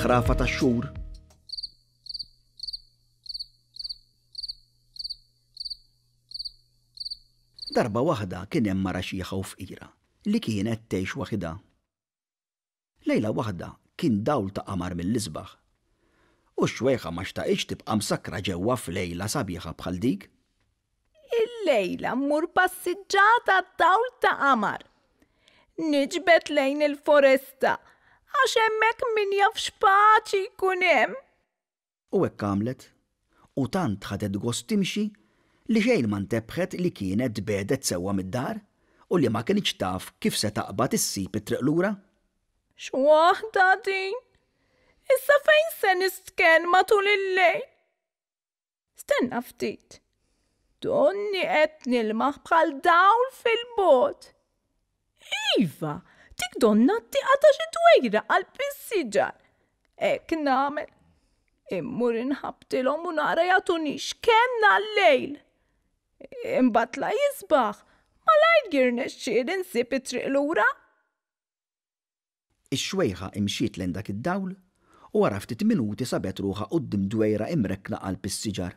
Il-ħrafa tax-xhur. Darba waħda kien hemm mara xiħa u fqira li kienet tgħix waħidha. Lejla waħda kien dawl ta' qamar mill-isbaħ. U x-xwejħa ma xtaqitx tibqa' msakkra ġewwa f'lejla sabiħa bħal dik. Illejla mmur passiġġata għad-dawl ta' qamar. Niġbed lejn il-foresta għax hemmhekk min jaf x'paċi jkun hemm. U hekk għamlet. U tant ħadet gost timxi li xejn ma ntebħet li kienet tbiegħdet sewwa mid-dar u li ma kinitx taf kif se taqbad issib it-triq lura. X'waħda din! Issa fejn se nistkenn matul il-lejl? Stenna ftit. Donni qed nilmaħ bħal dawl fil-bogħod. Iva, dik donna t-tieqa ta' xi dwejra qalb is-siġar. Hekk nagħmel. Immur inħabbtilhom u nara jagħtunix kenn għal-lejl. Imbagħad la jisbaħ, malajr jirnexxieli nsib it-triq lura. Ix-xwejħa imxiet lejn dak id-dawl u wara ftit minuti sabet ruħha quddiem dwejra imrekkna qalb is-siġar.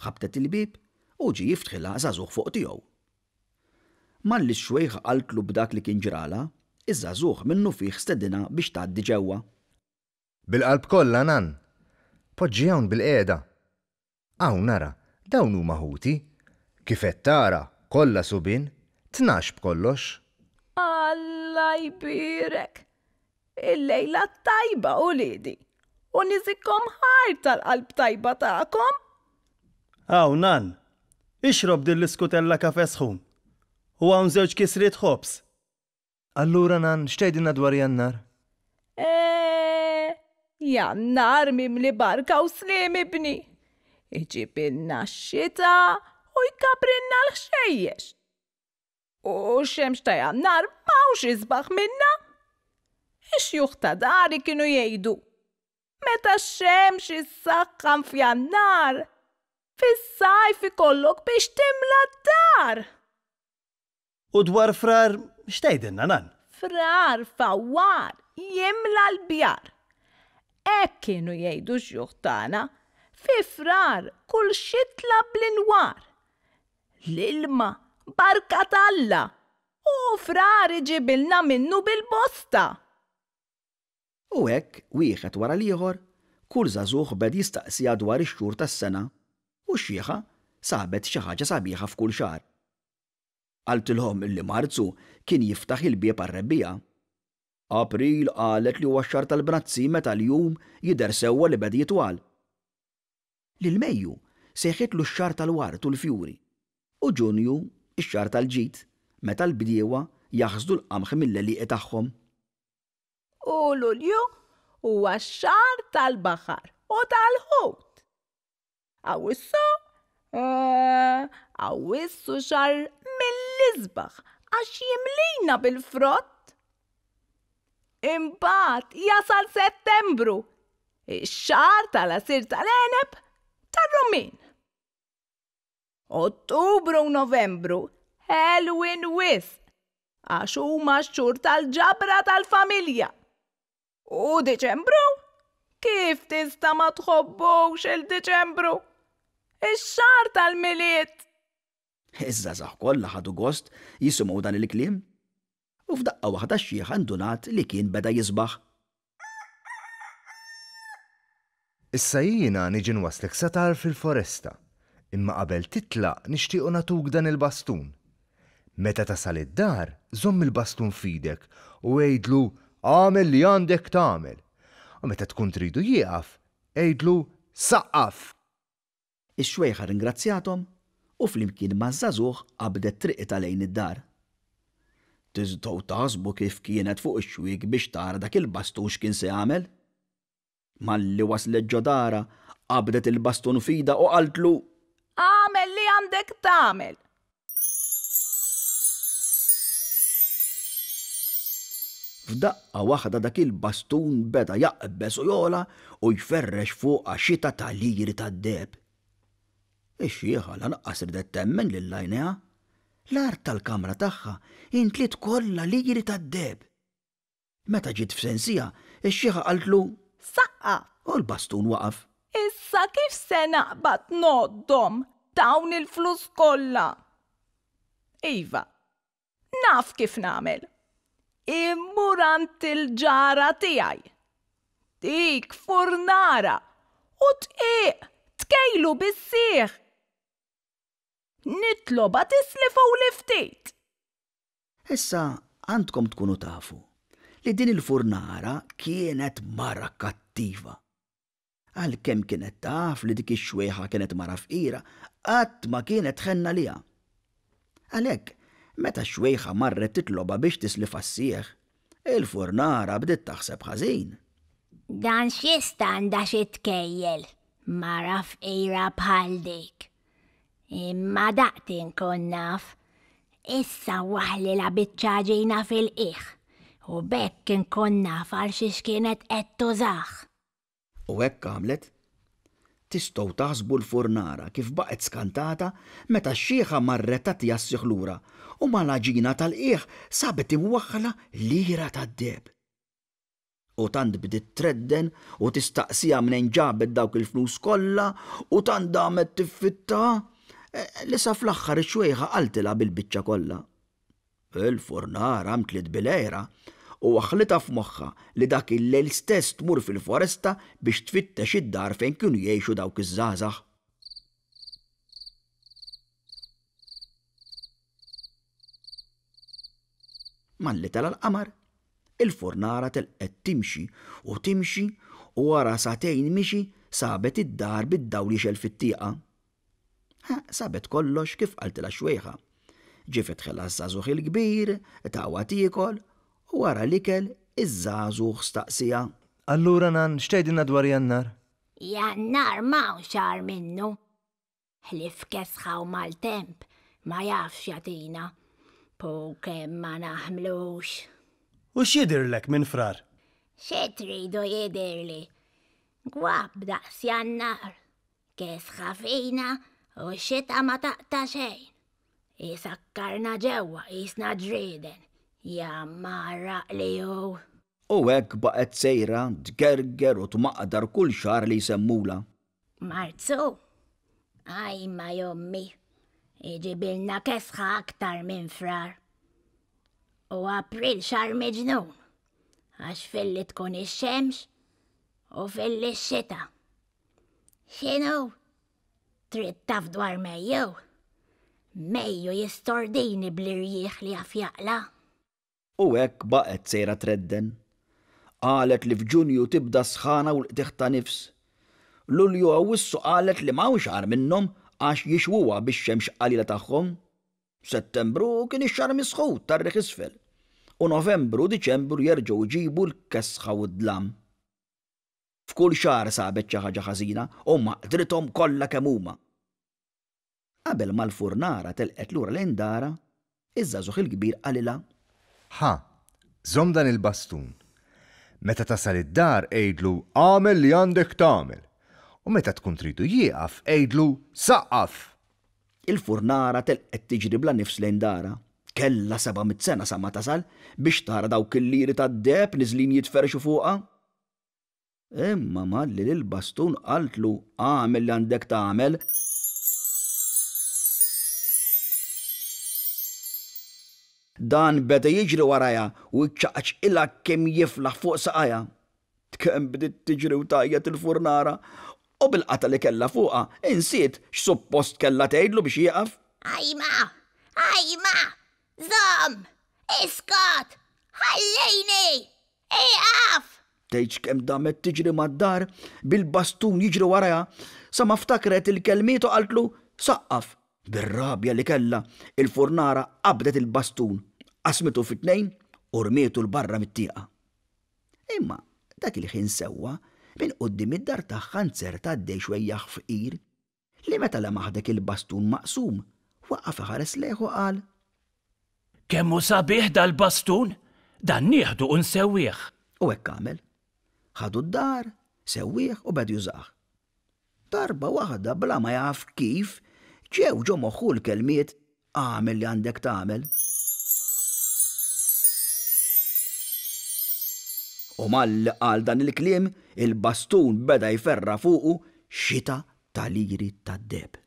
Ħabtet il-bieb u ġie jiftħilha żagħżugħ fuq tiegħu. Malli x-xwejħa qaltlu b'dak li kien ġralha, iż-żagħżugħ minnufih stedinha biex tgħaddi ġewwa. Bil-qalb kollha, Nann! Poġġi hawn bilqiegħda. Hawn ara, dawn huma ħuti. Kif qed tara, kollha subien, 12 b'kollox. Alla jbierek! Il-lejla t-tajba, uliedi, u niżikkom ħajr tal-qalb tajba tagħkom! Hawn, Nann, ixrob din l-iskutella kafè sħun. U hawn żewġ kisriet ħobż. Allura Nann, x'tgħidilna dwar Jannar? Eh, Jannar mimli barka u sliem ibni. Iġibilna x-xita u jkabbrilna l-ħxejjex. U x-xemx ta' Jannar m'hawnx isbaħ minnha. Ix-xjuħ ta' dari kienu jgħidu, Meta x-xemx issaħħan f'Jannar, fis-sajf ikollok biex timla d-dar! U dwar Frar x'tgħidilna, Nann? Frar fawwar jimla l-bjar. Hekk kienu jgħidu x-xjuħ tagħna. Fi Frar kull xitla bl-inwar. L-ilma barka t'Alla u Frar iġibilna minnu bil-bosta. U hekk, wieħed wara l-ieħor, kull żagħżugħ beda jistaqsiha dwar ix-xhur tas-sena u x-xiħa sabet xi ħaġa sabiħa f'kull xahar. Qaltilhom li Marzu kien jiftaħ il-bieb għar-rebbiegħa. April qalet li huwa x-xahar tal-bnazzi meta l-jum jidher sewwa li beda jitwal. Lil Mejju sejħitlu x-xahar tal-ward u l-fjuri u Ġunju x-xahar tal-ġid meta l-bdiewa jaħsdu l-qamħ mill-għelieqi tagħhom. U Lulju huwa x-xahar tal-baħar u tal-ħut. Awwissu? Eh, Awwissu xahar mill-isbaħ għax jimlina bil-frott. Imbagħad jasal Settembru, ix-xahar tal-għasir tal-għeneb tar-rummin. Ottubru u Novembru ħelwin wisq għax huma x-xhur tal-ġabra tal-familja. U Diċembru? Kif tista' ma tħobbux il-Diċembru? Ix-xahar tal-Milied! Iż-żgħażagħ kollha ħadu gost jisimgħu dan il-kliem. U f'daqqa waħda x-xiħa ndunat li kien beda jisbaħ. Issa jiena niġi nwasslek sa tarf il-foresta, imma qabel titlaq nixtiequ nagħtuk dan il-bastun. Meta tasal id-dar, żomm il-bastun f'idek u għidlu 'Agħmel li għandek tagħmel'. U meta tkun tridu jieqaf, għidlu 'Saqqaf! Ix-xwejħa rringrazzjathom u flimkien maż-żagħżugħ qabdet triqitha lejn id-dar. Tistgħu taħsbu kif kienet fuq ix-xwiek biex tara dak il-bastun x'kien se jagħmel? Malli waslet ġo darha, qabdet il-bastun f'idha u qaltlu. Agħmel li għandek tagħmel! F'daqqa waħda dak il-bastun beda jaqbeż u jogħla u jferrex fuqha xita ta' liri tad-deheb. Ix-xiħa lanqas ridet temmen lil għajnejha. L-art tal-kamra tagħha intliet kollha liri tad-deheb. Meta ġiet f'sensiha, ix-xiħa qaltlu. Saqqa! U l-bastun waqaf. Issa kif se naqbad ngħoddhom dawn il-flus kollha? Iva, naf kif nagħmel. Immur għand il-ġara tiegħi. Dik furnara u dqiq tkejlu bis-sieħ. Nitlobha tislifuli ftit. Issa għandkom tkunu tafu li din il-furnara kienet mara kattiva. Għalkemm kienet taf li dik ix-xwejħa kienet mara fqira, qatt ma kienet tħenn għaliha. Għalhekk, meta x-xwejħa marret titlobha biex tislifha s-sieħ, il-furnara bdiet taħseb ħażin. Dan x'jista' għandha xi tkejjel, mara fqira bħal dik? Imma daqt inkun naf. Issa waħlilha biċċa għaġina fil-qiegħ u b'hekk inkun naf għal xiex kienet qed tużah. U hekk għamlet. Tistgħu taħsbu l-furnara kif baqgħet skantata meta x-xiħa marret tagħtiha s-sieħ lura u mal-għaġina tal-qiegħ sabet imwaħħla lira tad-deheb. U tant bdiet tredden u tistaqsiha mnejn ġabet dawk il-flus kollha u tant damet tiffitta li sa fl-aħħar ix-xwejħa qaltilha bil-biċċa kollha. Il-furnara mtliet bil-għira u waħħlitha f'moħħha li dak il-lejl stess tmur fil-foresta biex tfittex id-dar fejn kienu jgħixu dawk iż-żgħażagħ. Malli tela' l-qamar, il-furnara telqet timxi u timxi u wara sagħtejn mixi sabet id-dar bid-dawl jixgħel fit-tieqa. Ha, sabet kollox kif qaltilha x-xwejħa. Ġie fetħilha ż-żagħżugħ il-kbir, tawha tiekol, u wara l-ikel iż-żagħżugħ staqsiha. Allura Nann, x'tgħidilna dwar Jannar? Jannar m'hawnx agħar minnu. Ħlief kesħa u maltemp ma jafx jagħtina. Pu kemm ma naħmlux. U x'jidhirlek minn Frar? Xi tridu jidhirli? Gwapp daqs Jannar. Kesħa fina u x-xita ma taqta' xejn. Isakkarna ġewwa qisna ġrieden, ja mgħarraq li hu. U hekk baqgħet sejra tgerger u tmaqdar kull xahar li jsemmulha. Marzu? Ajma jommi, iġibilna kesħa aktar minn Frar. U April xahar miġnun, għax filli tkun ix-xemx u filli x-xita. X'inhu? Trid taf dwar Mejju? Mejju jistordini bl-irjieħ li jaf jaqla'. U hekk baqgħet sejra tredden. Qalet li f'Ġunju tibda s-sħana u l-qtigħ ta' nifs. Lulju u Awwissu qalet li m'hawnx agħar minnhom għax jixwuha bix-xemx qalila tagħhom. Settembru kien ix-xahar misħut tar-riħ isfel. U Novembru u Diċembru jerġgħu jġibu l-kesħa u d-dlam. F'kull xahar sabet xi ħaġa ħażina u maqdrithom kollha kemm huma. Qabel ma l-furnara telqet lura lejn darha, iż-żagħżugħ il-kbir qalilha. Ħa, żomm dan il-bastun. Meta tasal id-dar għidlu agħmel li għandek tagħmel. U meta tkun tridu jieqaf għidlu saqqaf! Il-furnara telqet tiġri bla nifs lejn darha. Kellha 700 sena sa ma tasal biex tara dawk il-liri tad-deheb niżlin jitferrxu fuqha. Imma malli lill-bastun qaltlu agħmel li għandek tagħmel. Dan beda jiġri warajha u jċaqċqilha kemm jiflaħ fuq saqajha. Kemm bdiet tiġri u tgħajjat il-furnara u bil-qatgħa li kellha fuqha insiet x'suppost kellha tgħidlu biex jieqaf. Ajma! Ajma! Żomm! Iskot! Ħallini! Ieqaf! Tgħidx kemm damet tiġri mad-dar bil-bastun jiġri warajha sa ma ftakret il-kelmiet u qaltlu, Saqqaf! Bir-rabja li kellha, il-furnara qabdet il-bastun, qasmitu fi tnejn u rmietu 'l barra mit-tieqa. Imma dak il-ħin sewwa, minn quddiem id-dar tagħha nzerta għaddej xwejjaħ fqir li meta lemaħ dak il-bastun maqsum, waqaf iħares lejh u qal. Kemm hu sabiħ dal-bastun! Dan nieħdu u nsewwih. U hekk għamel. Ħadu d-dar, sewwieh u beda jużah. Darba waħda bla ma jaf kif, ġew ġo moħħu l-kelmiet Agħmel li għandek tagħmel. U malli qal dan il-kliem, il-bastun beda jferra' fuqu xita ta' liri tad-deheb.